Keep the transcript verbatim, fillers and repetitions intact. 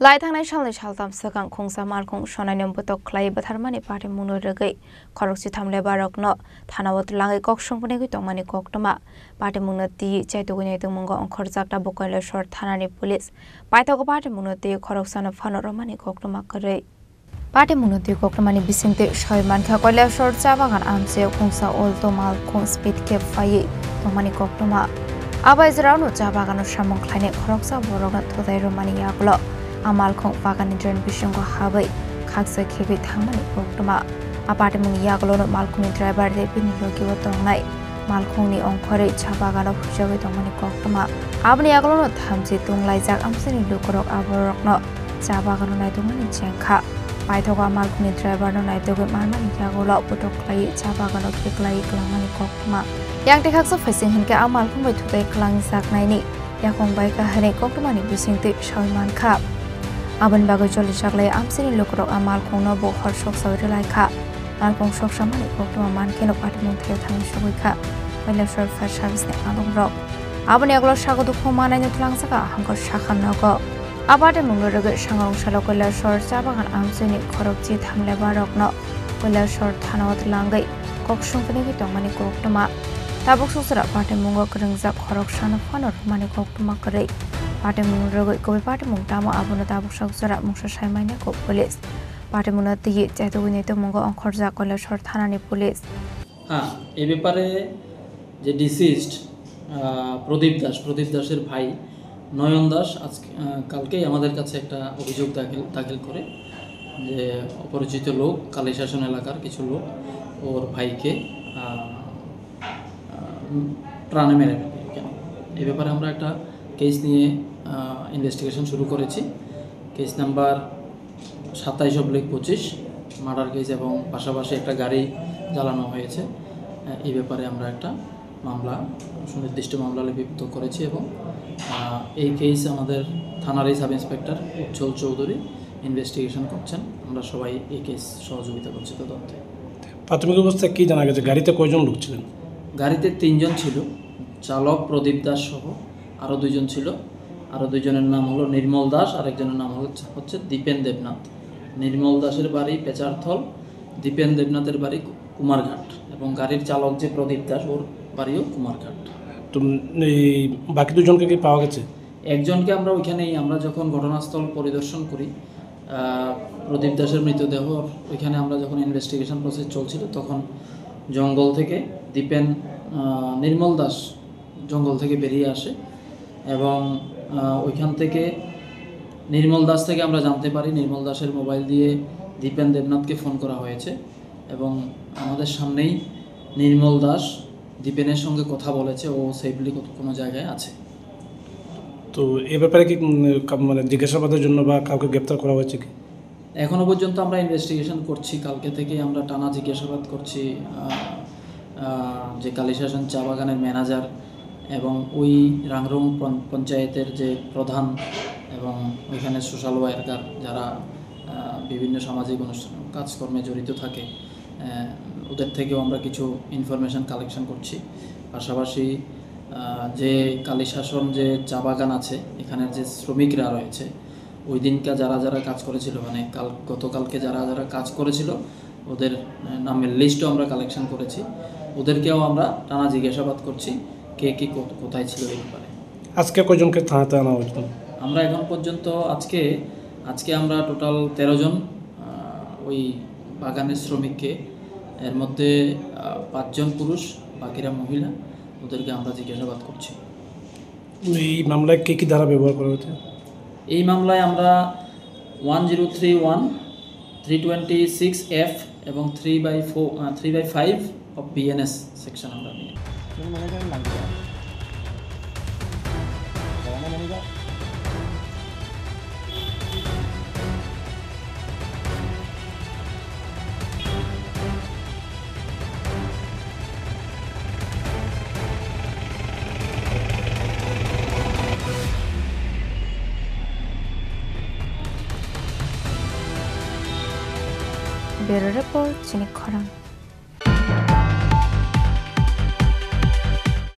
Lai thangnai salni saltham swkang khungsa malkhung sonaino bwtok khlai bwtharmani patimungno rwgwi khorokchi thamle barokno thanao twlangwi kok songphinigwi tongmani koktwma. Patimungno twiwi chaitugwi naitukmungo ongkhorjak tabuk Kailasor thanani police. Paithago patimungno twiwi khoroksano phano romani koktwma kwrwi. Patimungno twi koktwmani bisingtwi sawi mankha Kailasor cha bagan amchio khungsa Alto malkhung speed cab phaiwi tongmani koktwma. Abo bai jora ano cha bagano samung khlainai khoroksa borokno thutai rwmani yagulo a malkhung baganni drain bisingo habwi khaksa khibwi thangmani koktwma. A patimungni yagulono malkhungni driver tei bini logio tongnai malkhungni ongkhorwi cha bagano huijagwi tongmani koktwma. Aboni yagulono thamchi tunglaijak amchaini lukurok aborokno cha bagano naitokmani chengkha. Paithago a malkhungni driverno naitogwi manmani yagulo bwtok khlaiwi cha bagano khiklaiwi kwlangmani koktwma. Yang tei khaksa phaising hinkhe a malkhung bai thutai kwlangjaknaini yakung bai kahani koktwmani bisingtwi sawi mankha. Aboni bagwi cholijaklai amchaini lukurok a malkhungno bo hor soksawi rwlaikha. Malkhung soksamani koktwma mankheno patimung thaio thangwi sogwi kha Kailasor Fire Service ni adongrok. Aboni yagulo sago dukhu manaino twlangjak a hangkor sakha nogo. A patimungno rwgwi sanga rwngsalo Kailasor cha bagan amchaini khorokchi thamle barokno Kailasor thanao twlangwi kok songphinigwi tongmani koktwma. Tabuk sukjora patimungo kwrwngjak khoroksano phano rwmani koktwma kwrwi. Patimung rwgwi kubui patimung tamo abono tabuk sukjora mungsa sai manya kok police. Patimungno twiwi chaitugwi naitukmungo ongkhorjak Kailasor thanani police. হ্যাঁ, এ ব্যাপারে যে ডিসিজড প্রদীপ দাস, প্রদীপ দাসের ভাই নয়ন দাস আজকে, আহ, কালকেই আমাদের কাছে একটা অভিযোগ দাখিল দাখিল করে যে অপরিচিত লোক, কালীশাসন এলাকার কিছু লোক ওর ভাইকে, আহ, আহ, প্রাণে মেরে ফেলে এখানে। এ ব্যাপারে আমরা একটা কেস নিয়ে ইনভেস্টিগেশন শুরু করেছি। কেস নাম্বার সাতাইশ অবলিক পঁচিশ, মার্ডার কেস এবং পাশাপাশি একটা গাড়ি জ্বালানো হয়েছে। আহ, এই ব্যাপারে আমরা একটা মামলা, সুনির্দিষ্ট মামলা লিপিবদ্ধ করেছি এবং, আহ, এই কেস আমাদের থানারই সাব ইন্সপেক্টর উজ্জ্বল চৌধুরী ইনভেস্টিগেশন করছেন। আমরা সবাই এই কেস সহযোগিতা করছি তদন্তে। প্রাথমিক অবস্থায় কি জানা গেছে, গাড়িতে কয়জন লোক ছিলেন? গাড়িতে তিনজন ছিল, চালক প্রদীপ দাস সহ আরও দুইজন ছিল। আরও দুইজনের নাম হলো নির্মল দাস, আর একজনের নাম হচ্ছে, হচ্ছে দীপেন দেবনাথ। নির্মল দাসের বাড়ি পেচারথল, দীপেন দেবনাথের বাড়ি কু-, কুমারঘাট এবং গাড়ির চালক যে প্রদীপ দাস, ওর বাড়িও কুমারঘাট। তো, উম, এই বাকি দুজনকে কি পাওয়া গেছে? একজনকে আমরা ওইখানেই, আমরা যখন ঘটনাস্থল পরিদর্শন করি, আহ, প্রদীপ দাসের মৃতদেহ ওইখানে আমরা যখন ইনভেস্টিগেশন প্রসেস চলছিল, তখন জঙ্গল থেকে দীপেন, আহ, নির্মল দাস জঙ্গল থেকে বেরিয়ে আসে এবং, আহ, ওইখান থেকে নির্মল দাস থেকে আমরা জানতে পারি নির্মল দাসের মোবাইল দিয়ে দীপেন দেবনাথকে ফোন করা হয়েছে এবং আমাদের সামনেই নির্মল দাস দীপেনের সঙ্গে কথা বলেছে, ও সেফলি কত-, কোনো জায়গায় আছে। তো এ ব্যাপারে কি, উম, কা-, মানে জিজ্ঞাসাবাদের জন্য বা কাউকে গ্রেপ্তার করা হয়েছে কি? এখনো পর্যন্ত আমরা ইনভেস্টিগেশন করছি, কালকে থেকে আমরা টানা জিজ্ঞাসাবাদ করছি। আহ, আহ, যে কালীশাসন চা বাগানের ম্যানেজার এবং ওই রাংরং পঞ্চায়েতের যে প্রধান এবং ওইখানে সোশ্যাল ওয়ার্কার যারা, আহ, বিভিন্ন সামাজিক অনুষ্ঠান কাজকর্মে জড়িত থাকে, আহ, ওদের থেকেও আমরা কিছু ইনফরমেশন কালেকশন করছি। পাশাপাশি, আহ, যে কালীশাসন যে চা বাগান আছে, এখানের যে শ্রমিকরা রয়েছে, ওই দিনকা যারা যারা কাজ করেছিল, মানে, কাল, গতকালকে যারা যারা কাজ করেছিল, ওদের, আহ, নামের লিস্টও আমরা কালেকশন করেছি। ওদেরকেও আমরা টানা জিজ্ঞাসাবাদ করছি, কে কে কো-, কোথায় ছিল এই ব্যাপারে। আজকে কয়জনকে থানাতে আনা হয়েছিল? আমরা এখন পর্যন্ত আজকে, আজকে আমরা টোটাল তেরো জন, আহ, ওই বাগানের শ্রমিককে, এর মধ্যে, আহ, পাঁচজন পুরুষ, বাকিরা মহিলা, ওদেরকে আমরা জিজ্ঞাসাবাদ করছি। এই মামলায় কি কি ধারা ব্যবহার করা হয়েছে? এই মামলায় আমরা one zero three one, three twenty six F এবং three by four, uh, three by five of BNS section আমরা নিয়ে। Bureau Report, Chini Khorang.